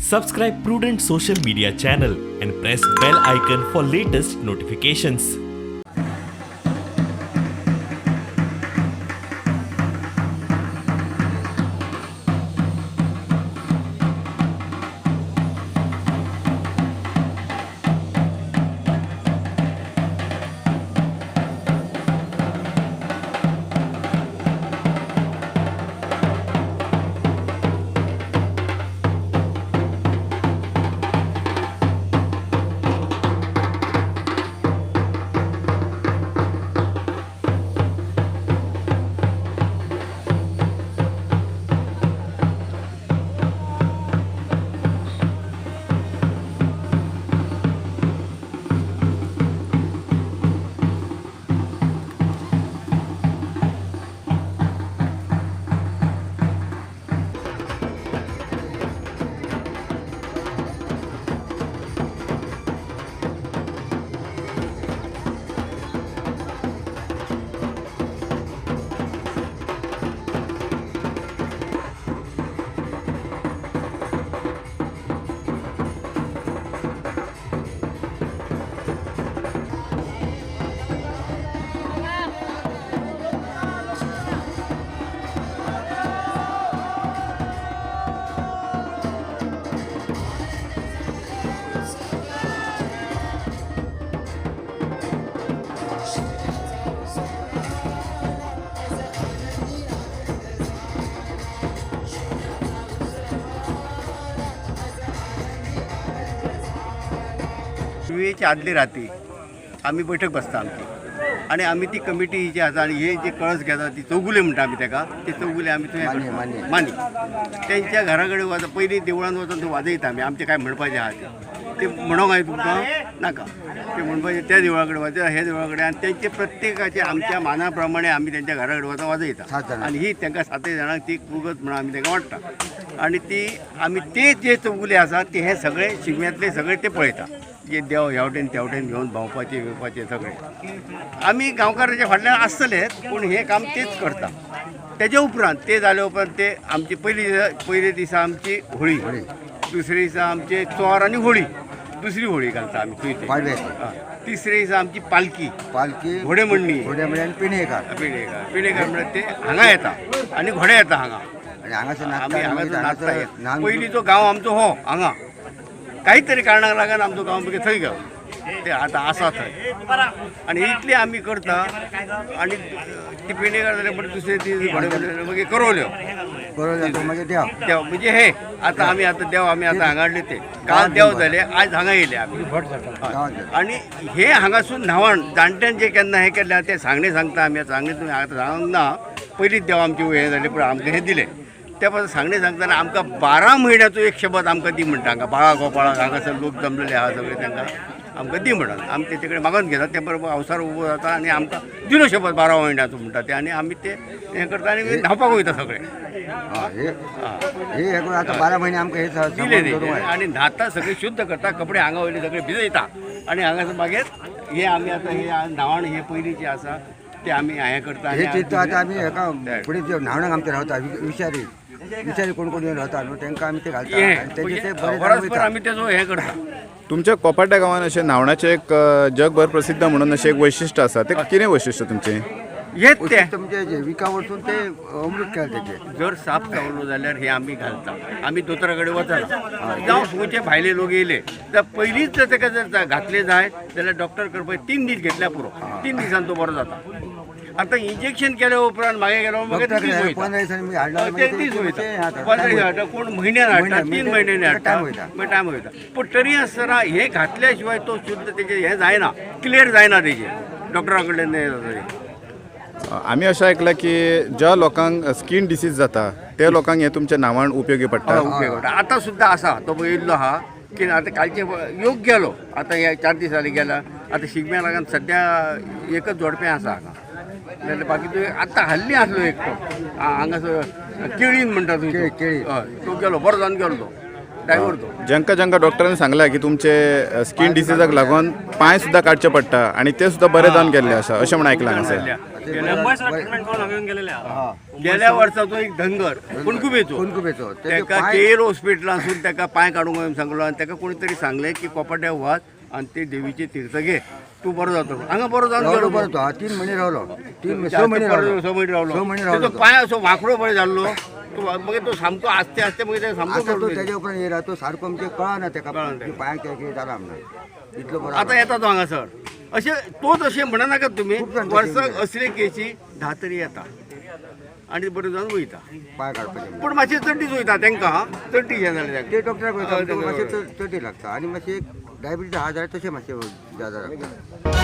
Subscribe Prudent Social Media channel and press bell icon for latest notifications. शिगम्याच्या आदली राती आमी बैठक बसता आमची आनी आमी ती कमिटी जी आसा आनी हे जे कळस घेता ती चौगुले म्हणटा आमी ताका, ते चौगुले आमी थंय मानये. मानी तेंच्या घरा कडेन वता, पयलीं देवळान वचून थंय वाजयता आमी. आमचें कांय म्हणपाचें आहा तें ते म्हणोंक हांवें तुमकां नाका, ते म्हणपाचें त्या देवळा कडेन वाजयता, ह्या देवळा कडेन, आनी तेंचे प्रत्येकाचे आमच्या माना प्रमाणे आमी तेंच्या घरा कडेन वता वाजयता. सात जाणां. आनी ही तांकां सातय जाणांक ती पुगत म्हणून आमी तांकां वाडटा. आनी ती आमी ते जे चौगुले आसा ते हे सगळे शिगम्यांतले सगळे ते पळयता, जे देव ह्या वटेन त्या वटेन घेवन भोंवपाचे येवपाचे सगळे आमी गांवकाराच्या फाटल्यान आसतले, पूण हें काम तेच करता. तेजे उपरांत ते जाले उपरांत ते आमची पयली पयले दिसा आमची होळी, दुसरे दिसा आमचे चोर आनी होळी, दुसरी होळी घालता आमी थंय ते. पाडव्याची. तिसरे दिसा आमची पालकी, पालखी, घोडेमोडणी. घोडेमोडणी आनी पिणेकार. पिणेकार, पिणेकार म्हळ्यार ते हांगा येता आनी घोडे येता हांगा. आनी हांगासर आमी नाचता. हांगासर हांगासर नाचता. न्हाण. पयलींचो गांव आमचो हो हांगा, काहीतरी कारणाक लागून आमचो गांव मागीर थंय गेलो, ते आतां आसा थंय. आनी इतलें आमी करता. आनी ती पेणेकार जाले म्हणटकीर दुसरे दीस घोडे मागीर करवल्यो. बरोबर जाता मागीर देव. देव म्हणजे हे आतां आमी आतां देव आमी आतां हांगा हाडले ते काल देव जाले, आयज हांगा येयले आमी. गांवांत. आनी हे हांगासून न्हावण जाणट्यान जे केन्ना हें केल्लें आहा तें सांगणें सांगता आमी. सांगणें तुमी आतां सांगूंक ना, पयलींच देव आमचें हें जालें पूण आमकां हें दिलें. त्या पासून सांगणें सांगतना आमकां 12 म्हयन्याचो एक शब्द आमकां दी म्हणटा. हांगा बाळा गोपाळाक हांगासर लोक जमलेले आहा सगळे, तांकां आमकां दी म्हणून आमी तेचे कडेन मागून घेता. ते बरोबर अवसर उबो जाता आनी आमकां दिलो शब्द 12 म्हयन्याचो म्हणटा ते, आनी आमी ते हें करता आनी धांवपाक वयता सगळे. हे हे हे करून आतां 12 म्हयने आमकां हे दिले सांबाळून दवरूंक जाय. आनी न्हाता सगळें शुद्ध करता, कपडे हांगा वयले सगळे भिजयता आनी हांगासर मागीर हे आमी आतां हे न्हावण हे पयलीं जे आसा ते आमी हें करता. हे चिंतता आतां आमी हेका फुडें जे न्हावणाक आमचे रावता विचारी विचारी कोण कोण येवन रावता न्हू, तांकां आमी ते घालता आनी तेजे ते बरे जावन परस्पर वयता. आमी तेजो हें करता. तुमच्या कोपाड्या गांवांत अशें न्हावणाचें एक जगभर प्रसिद्ध म्हणून अशें एक वैशिश्ट आसा, तें कितें वैशिश्ट तुमचें? हेच ते वशिश्ट म्हणजे जे विका वचून ते अमृत केलें तेजें. जर साप चावलो जाल्यार हे आमी घालता, आमी दोतोरा कडेन वचना. जावं खंयचे भायले लोक येयले जाल्यार पयलींच जर ताका जर घातले जाय जाल्यार डॉक्टर करपाक 3 दीस घेतल्यार पुरो, 3 दिसान तो बरो जाता. आतां इंजेक्शन केल्या उपरांत मागीर गेलो मागीर डॉक्टर दीस वयता. 15 दिसांनी मागीर हाडला, ते मागीर दीस ते वयता, हे जाता. 15 दीस हाडटा, कोण म्हयन्यान हाडटा, म्हयन्यान, 3 म्हयन्यांनी हाडटा, टायम वयता. मागीर टायम वयता. पूण तरी आसतना हें घातल्या शिवाय तो शुद्ध तेजें हें जायना, क्लियर जायना तेजें डॉक्टरा कडल्यान हें जाता तें. आमी अशें आयकलां की ज्या लोकांक स्कीन डिसीज जाता त्या लोकांक हें तुमचें न्हावण उपयोगी पडटा. हय, उपयोग पडटा. आतां सुद्दां आसा तो पळय येयल्लो आहा की आतां कालचे योग गेलो, आतां हे 4 दीस जाले गेला. आतां शिगम्या लागून सद्या एकच जोडपें आसा हांगा, नाल्यार बाकी तुवें आतां हाल्ली आसलो एक तो हांगासर केळीन म्हणटा तुवें, केळी, केळी. हय, तो गेलो बरो जावन गेलो तो ड्रायव्हर तो. जांकां जांकां डॉक्टरान सांगलां की तुमचे स्कीन डिसीजाक लागून पांय सुद्दां काडचे पडटा आनी ते सुद्दां बरे जावन गेल्ले आसा अशें म्हण आयकलां हांगासर. ते बरें- हा. गेल्या वर्साचो एक धनगर कुणकुबेचो कुणकुबेचो तेजे तेका पांय केएल हॉस्पिटलांसून तेका पांय काडूंक हांवें सांगलो आनी तेका कोणी तरी सांगलें की कोपाट्या वच आनी ते देवीचे तीर्थ घे, तूं बरो जातलो. हांगा बरो जावन रावलो गेलो. बरो तो. हा, 3 म्हयने रावलो, 3, 6 जास्त म्हयने परत रावलो. 6 म्हयने रावलो. 6 म्हयने रावलो तेजो तो. पांय असो वांकडो पळय जाल्लो तो, मागीर तो सामको आस्ते आस्ते मागीर तेका सामको आतां तो सोडून दिलो. तेजे उपरांत येयला तो सारको आमचें कळना तेका कळना तेका. की पांयांक तें कितें जालां म्हणून इतलो बरो. आतां येता तो हांगासर. अशें तोच अशें म्हणनाकात तुमी. खूब जाण तशें वर्साक म्हणटात. असले केशी 10 तरी येता आनी बरो जावन वयता. पांय काडपाचें. पूण मातशें चड्डीच वयता तांकां, चड्डी हें जालें तांकां. ते डॉक्टराक हय, वयता ते मातशें डॉक्टराक. चड लागता आनी मातशें डायबिटीज आहा जाल्यार तशें मातशें जादा लागता.